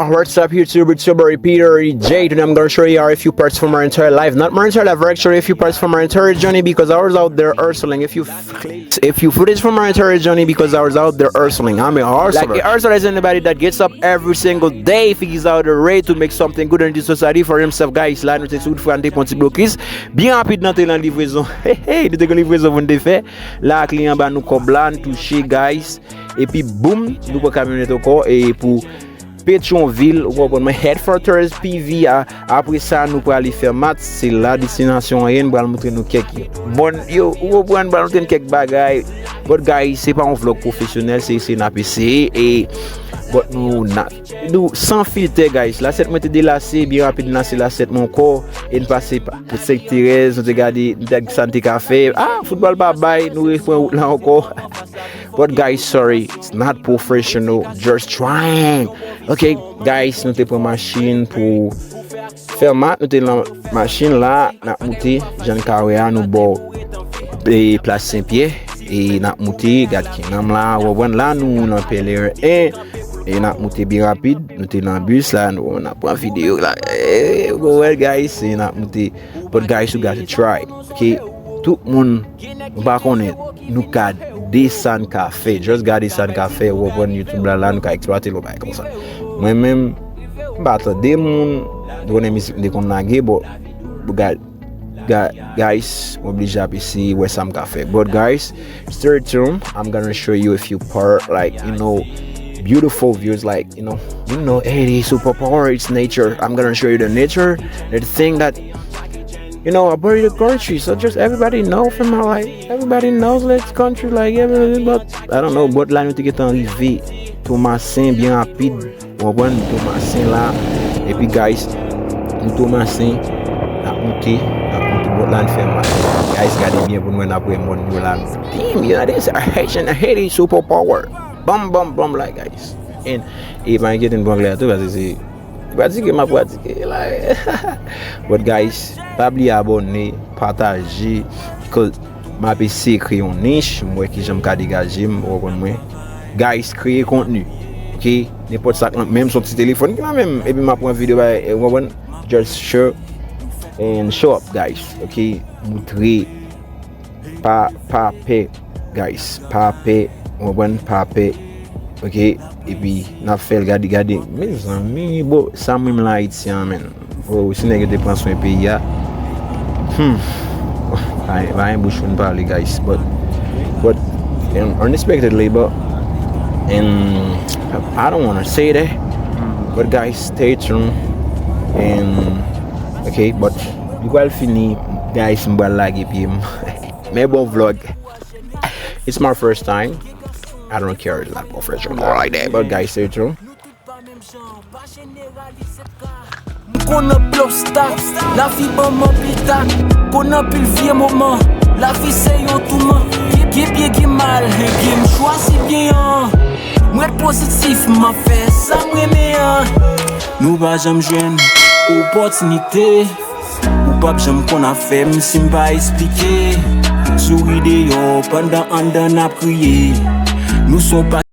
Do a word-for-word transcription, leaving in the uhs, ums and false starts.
What's up YouTube, it's your boy Peter E J. Today I'm gonna show you a few parts from our entire life. Not my entire life, actually a few parts from our entire journey because I was out there hustling. If you if you footage from our entire journey because I was out there hustling. I'm a hustler. Like a hustler is anybody that gets up every single day, figures out a way to make something good in this society for himself. Guys, la nou te sou wout fwa, nou te pran ti blokis. Byen rapid nan te lan livrezon. Hey, hey, nou te gen livrezon pou nou te fè. La kliyan ba nou kòb la, nou touche, guys. Epi boum, nou pran kamyonèt ankò e pou Petyonvil, ou konprann mwen, head for tourist P V a. Apre sa, nou prale fè mat, se la destinasyon an ye, nou pral montre nou kèk mòn yo, ou konprann, pral montre nou kèk bagay. But guys, se pa yon vlog pwofesyonèl, se eseye n ap eseye, e but nou na, nou san filtè guys. Lasèt mwen te delase, byen rapid m lase lasèt mwen ankò, e n pase pa Sent Terèz, nou te gade, nou te gade sa n te ka fè. Ah, foutbòl pa bay, nou repran wout la ankò. But guys, sorry, it's not professional, just trying. Ok, guys, nou te pran machin pou fè mat, nou te lan machin la, n ap moute, jan n ka wè a, nou bò e plas Sen Pyè, e n ap moute, gad ki nanm la, ou konprann la, nou nan Pèlerin en, e n ap moute byen rapid, nou te nan bis la, nou, n ap pran videyo la, e, ou konprann, guys, e n ap moute, but guys, you got to try, ok? Tout moun, nou pa konnen, nou ka de sa n ka fè. Just gade sa n ka fè, ou konprann YouTube la, la nou ka eksplwate lòt bagay konsa. Mwen menm, m pa tande moun, nou konnen mizik m te konn lage, but, but guys, guys, guys, m oblije ap eseye wè sa m ka fè. But guys, stay tuned, I'm gonna show you a few part, like, you know, beautiful views, like, you know, you know, Haiti superpower, it's nature. I'm gonna show you the nature, the thing that you know, I buried the country, so just everybody know from my, like, everybody knows this country, like, everybody, but I don't know, but la nou te gentan rive Tomasen byen rapid, ou konprann, Tomasen la, epi guys, nou Tomasen, n ap moute, n ap moute, but la n fè mal. Guys, gade byen pou nou wè n ap wè mòn yo la, damn, you know, this Haitian, Haiti superpower, bam, bam, bam, like, guys, and, e pa enkyete n pou anglè a tou, paske se pratike m ap pratike la. But guys, pa bliye abòne, pataje, because m ap eseye kreye yon nich, m wè kijan m ka degaje m, ou konprann mwen. Guys, kreye kontni. Ok? Nenpòt sa k lan, menm si yon ti telefòn ki la menm, epi m ap pran videyo, bay, ou konprann? Just show and show up, guys. Ok? Moutre. Pa, pa pè, guys. Pa pè, ou konprann? Pa pè. Ok? Epi, n ap fè l, gade, gade. Mezanmi, bro, sa m renmen la Ayiti an, menn. Bro, si nèg yo te pran swen peyi a. Hmm. Pa, pa gen bouch pou n pale, guys. But, but, un- unexpected labor. And I don't wanna say that. But, guys, stay tuned. And, ok, but, li pral fini, guys, m pral lage pye m. Men bon vlog. It's my first time. I don't care, it's not professional like that. But guys, stay tuned. M konn anpil obstak, lavi ban m anpil tak. Konn anpil vye moman, lavi se yon touman. Gen, gen byen, gen mal, men gen m chwazi byen an. M ret pozitif, m ap fè sa m renmen an. Nou pa janm jwenn opòtinite. Ou p ap janm konn afè m si m pa esplike. Souri deyò pandan anndan n ap kriye. Nou se yon